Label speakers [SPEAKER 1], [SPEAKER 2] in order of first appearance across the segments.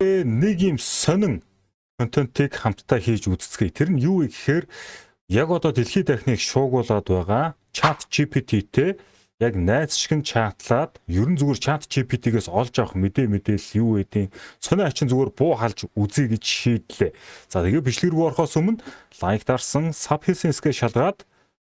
[SPEAKER 1] Нэг юм сонин контентыг хамтдаа хийж үзцгээе. Тэр нь юу вэ гэхээр яг одоо дэлхийд дахныг шуугуулад байгаа Chat GPT-тэй яг найз шиг нь чатлаад, ер нь зүгээр Chat GPT-гээс олж авах мэдээлэл юу гэдیں, сонио ачин зүгээр буу халж үзье гэж шийдлээ. За, тэгээ бичлэг рүү орохоос өмнө like дарсан, sub хийсэн хэсгээ шалгаад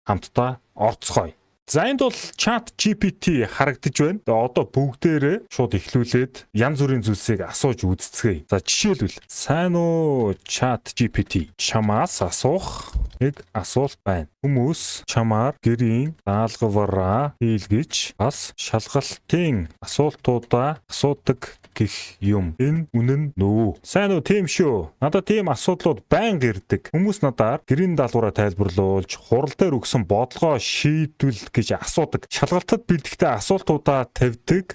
[SPEAKER 1] хамтдаа орцгоё. За, энд бол Chat GPT харагдаж байна. Тэгээ одоо бүгдээрээ шууд эхлүүлээд янз бүрийн зүйлсийг асууж үзцгээе. За, жишээлбэл, сайн уу, Chat GPT, чамаас асуух нэг асуулт байна. Хүмүүс чамаар гэрийн даалгавраа хийлгэж, бас шалгалтын асуултуудаа асуудаг гэх юм. Энэ үнэн нүү? Сайн уу, тийм шүү. Надад тийм асуудлууд байнга ирдэг. Хүмүүс надаар гэрийн даалгавраа тайлбарлуулж, хурал дээр өгсөн бодлогоо шийдвэл гэж асуудаг. Шалгалтад бэлтгэхдээ асуултуудаа тавьдаг.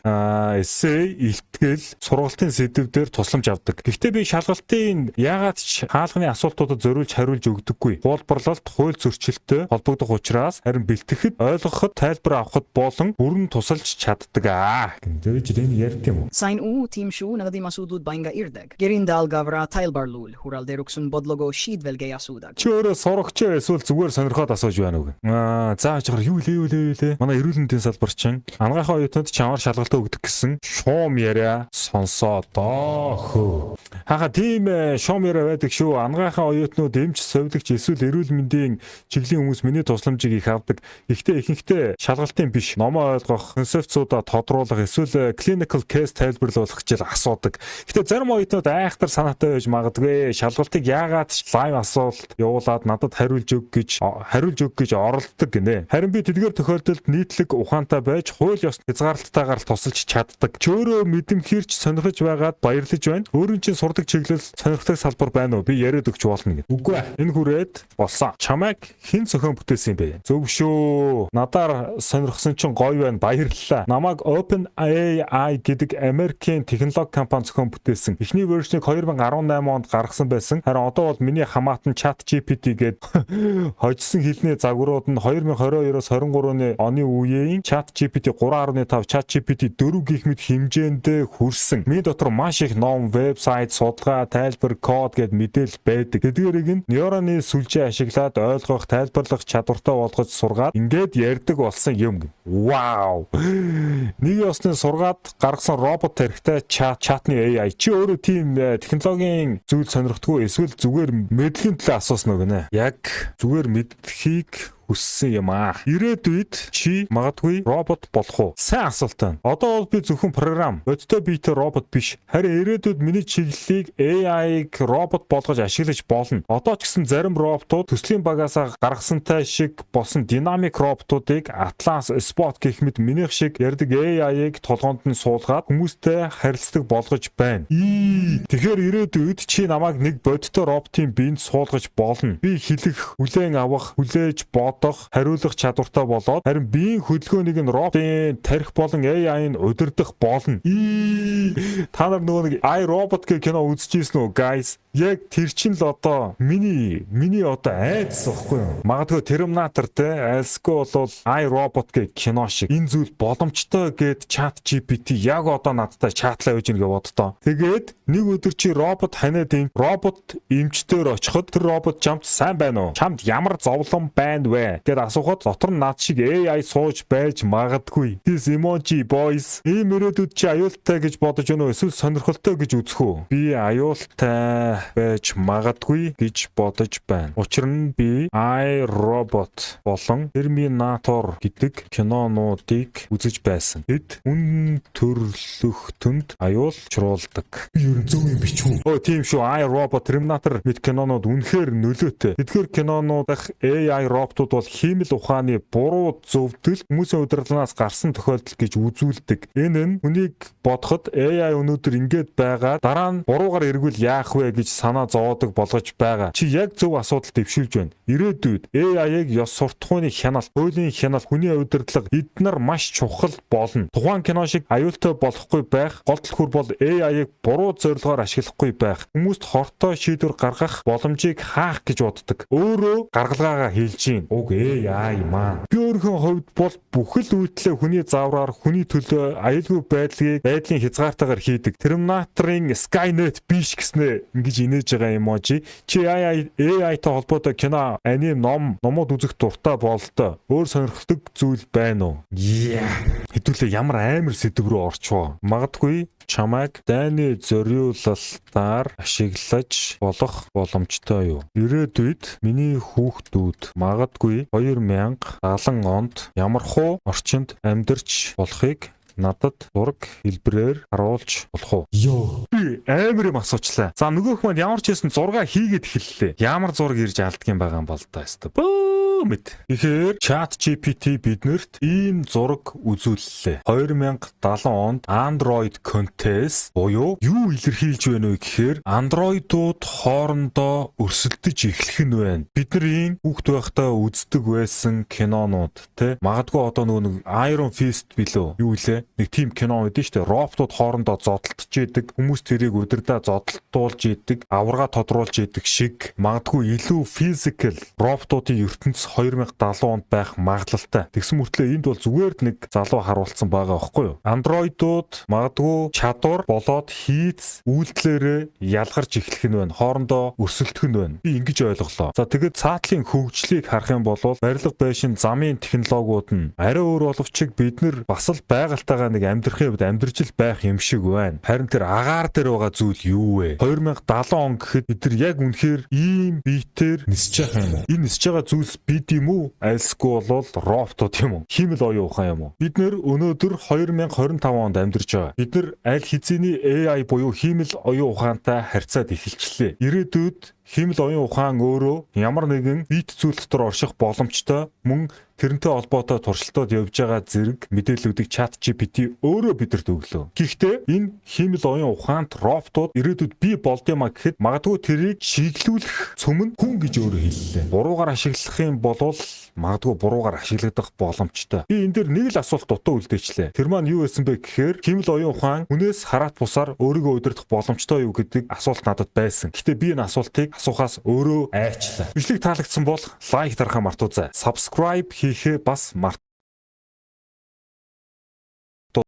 [SPEAKER 1] Эссе, илтгэл, сургалтын сэдэв дээр тусламж авдаг. Гэхдээ би шалгалтын яагаад ч хаалганы асуултуудад зориулж хариулж өгдөггүй. Хуулбарлалт, хууль зөрчилтэй холбогдох учраас, харин бэлтгэхэд, ойлгоход, тайлбар авахад болон бүрэн тусалж чаддаг аа. Тэр энэ ярьд юм уу?
[SPEAKER 2] Сайн уу, тийм шүү, надад ийм асуудлууд байнга ирдэг. Гэрийн даалгавраа тайлбарлуул, хурал дээр өгсөн бодлогоо шийдвэл гэж асуудаг.
[SPEAKER 1] Чи өөрөө сурагч ээ, эсвэл зүгээр сонирхоод асууж байна уу? Аа, за, жахар юу лээ, юу лээ, юу лээ? Манай эрүүл мэндийн салбар чинь анагаахын оюутнууд чамаар шалгалтаа өгдөг гэсэн шуум яриа сонсоо доо хөө. Хаха, тийм шуум яриа байдаг шүү. Анагаахын оюутнууд, эмч, сувилагч эсвэл эрүүл мэндийн чиглэлийн хүмүүс миний тусламжийг их авдаг. Гэхдээ ихэнхдээ шалгалтын биш, номоо ойлгох, концепцуудаа тодруулах эсвэл clinical case тайлбарлуулах гэж л асуудаг. Гэхдээ зарим оюутнууд айхтар санаатай байж магадгүй. Шалгалтыг яагаад ч live асуулт явуулаад надад хариулж өг гэж оролддог гинэ. Харин би тэдгээр тохиолдолд нийтлэг ухаантай байж, хууль ёсны хязгаарлалттайгаар л тусалж чаддаг. Чи өөрөө мэдэмхийрч сонирхож байгаад баярлаж байна. Өөрийн чинь сурдаг чиглэл, сонирхдаг салбар байна уу? Би яриад өгч болно гэнэ. Үгүй ээ. Энэ хүрээд болсон. Чамайг хэн зохион бүтээсэн юм бэ? Зөв шүү. Надаар сонирхсон чинь гоё байна. Баярлалаа. Намайг Open AI гэдэг Америкийн технологи компани зохион бүтээсэн. Эхний version ийг 2018 онд гаргасан байсан. Харин одоо бол миний хамаатан Chat GPT гээд хожсон хэлний загварууд нь 2022-оос 23 оны үеийн Chat GPT 3.5, Chat GPT 4 гэх мэт хэмжээндээ хүрсэн. Миний дотор маш их ном, вебсайт, судалгаа, тайлбар, код гээд мэдээлэл байдаг. Тэдгээрийг нь нейроны сүлжээ ашиглаад ойлгох, тайлбарлах чадвартай болгож сургаад ингээд ярьдаг болсон юм. Вау. Нэг ёсны сургаад гаргасан робот тархитай чатны AI. Чи өөрөө тийм технологийн зүйл сонирхдаггүй, эсвэл зүгээр мэдлэгийн төлөө асуусан уу гинэ? Яг зүгээр мэдэхийг хүссэн юм аа. Ирээдүйд чи магадгүй робот болох уу? Сайн асуулт байна. Одоо бол би зөвхөн програм, бодиттой биетэй робот биш. Харин ирээдүйд миний чиглэлийг AI-г робот болгож ашиглаж болно. Одоо ч гэсэн зарим роботууд төслийн багаасаа гаргасантай шиг болсон динамик роботуудыг, Atlas, Spot гэх мэт минийх шиг ярьдаг AI-г толгоонд нь суулгаад хүмүүстэй харилцдаг болгож байна. Тэгэхээр ирээдүйд чи намайг нэг бодиттой роботын биед суулгаж болно. Би хэлэх, хүлээн авах, хүлээж бодох, хариулах чадвартай болоод, харин биеийн хөдөлгөөнийг нь роботын тархи болон AI нь удирдах болно. Та нар нөгөө нэг I, Robot гэх кино үзчихсэн үү, guys? Яг тэр чинь л одоо миний одоо айдас байхгүй юу? Магадгүй Terminator те, альсгүй бол I, Robot гэх кино шиг энэ зүйл боломжтой гэд Chat GPT яг одоо надтай чатлаа байж гэнэ гэж боддоо. Тэгээд нэг өдөр чи робот ханиад юм робот эмчтэр очиход тэр робот чамд "Сайн байна уу? Чамд ямар зовлон байна вэ?" гэд асуухад дотор нь над шиг AI сууж байж магадгүй. This emoji, boys. Ийм ирээдүйд чи аюултай гэж бодож байна уу, эсвэл сонирхолтой гэж үзэх үү? Би аюултай байж магадгүй гэж бодож байна. Учир нь би I, Robot болон Terminator гэдэг кинонуудыг үзэж байсан. Тэд хүн төрлөختөнд аюул учруулдаг. Би ер нь зөв юм бичүү. Өө, тийм шүү. I, Robot, Terminator мэт кинонууд үнэхээр нөлөөтэй. Тэдгээр кинонууд дах AI роботууд бол хиймэл ухааны буруу зөвдөл, хүмүүсийн удирдлагаас гарсан тохиолдол гэж үзүүлдэг. Энэ нь хүнийг бодоход AI өнөөдөр ингэж байгаа, дараа нь буруугаар эргүүл яах вэ гэж санаа зовоодог болгож байгаа. Чи яг зөв асуудал дэвшүүлж байна. Ирээдүйд AI-ыг ёс суртахууны хяналт, хуулийн хяналт, хүний удирдлага эднэр маш чухал болно. Тухайн кино шиг аюултай болохгүй байх, гол түлхүүр бол AI-ыг буруу зорилгоор ашиглахгүй байх. Хүмүүст хортой шийдвэр гаргах боломжийг хаах гэж боддог. Өөрөө гаргалгаагаа хэлж гин. Уг AI маань. Би өөрийнхөө хувьд бол бүхэл үйлдэлээ хүний заавраар, хүний төлөө аюулгүй байдлын хязгаартайгаар хийдэг. Терминаторын Skynet биш гэснээ ингэж инээж байгаа emoji. Чи AI AI-тай холбоотой кино, аним, номууд үзэх дуртай бололтой. Өөр сонирхдаг зүйл байна уу? Yeah. Хэдүүлээ ямар амар сэдэв рүү орчвоо. Магадгүй чамайг дайны зориулалтаар ашиглаж болох боломжтой юу? Ирээдүйд миний хүүхдүүд магадгүй 2070 онд ямархуу орчинд амьдарч болохыг надад зураг хэлбэрээр харуулж болох уу? Йоо. Би амар юм асуучлаа. За, нөгөөх маань ямар ч байсан зураг хийгээд эхэллээ. Ямар зураг ирж алддаг юм байгаа юм бол та өстө. Бөө мэд. Тэгэхээр Chat GPT биднэрт ийм зураг үзүүллээ. 2070 онд Android contest буюу юу илэрхийлж байна вэ гэхээр Android-ууд хоорондоо өрсөлдөж эхлэх нь байна. Бидний хүүхэд байхдаа үздэг байсан кинонууд те, магадгүй одоо нөгөө нэг Iron Fist билүү юу лээ, нэг тийм кино байдаг шүү дээ. Роботууд хоорондоо зодолдож идэг, хүмүүс тэрийг удирдаа зодолдуулж идэг, аварга тодруулж идэг шиг магадгүй илүү physical роботуудын ертөнц 2070 онд байх магадлалтай. Тэгсэн мөртлөө энд бол зүгээр л нэг залуу харуулсан байгаа байхгүй юу? Андроидууд магадгүй чадвар болоод хийц үйлдэлээрээ ялгарч эхлэх нь байна. Хоорондоо өрсөлдөх нь байна. Би ингэж ойлголоо. За, тэгээд цаатлын хөгжлийг харах юм бол барилга, байшин, замын технологиуд нь арай өөр боловч бид нар бас л байгальтайгаа нэг амьдрахын хувьд амьдрч л байх юм шиг байна. Харин тэр агаар дээр байгаа зүйл юу вэ? 2070 он гэхэд бид нар яг үнэхээр ийм биетээр нисэж байгаа юм уу? Энэ нисэж байгаа зүйлс бид юм уу? Альсгүй болвол роботууд юм уу? Хиймэл оюун ухаан юм уу? Бид нар өнөөдөр 2025 онд амьдарч байгаа. Бид нар аль хэзээний AI буюу хиймэл оюун ухаантай харьцаад эхэлчлээ. Ирээдүйд хиймэл оюун ухаан өөрөө ямар нэгэн бит зүйл дотор орших боломжтой, мөн тэрнтэй холбоотой туршилтууд явж байгаа зэрэг мэдээллүүдийг Chat GPT өөрөө бидэрт өглөө. Гэхдээ энэ хиймэл оюун ухаант роботууд ирээдүйд бий болд юм а гэхэд магадгүй тэрийг чиглүүлэх цөм нь хүн гэж өөрөө хэллээ. Буруугаар ашиглах юм бол магадгүй буруугаар ашиглагдах боломжтой. Би энэ дээр нэг л асуулт дутуу үлдээчлээ. Тэр маань юу байсан бэ гэхээр хиймэл оюун ухаан хүнээс хараат бусаар өөрийгөө удирдах боломжтой юу гэдэг асуулт надад байсан. Гэхдээ би энэ асуултыг асуухаас өөрөө айчлаа. Бичлэг таалагдсан бол like дарахаа мартуузай. Subscribe хийхээ бас мартуузай.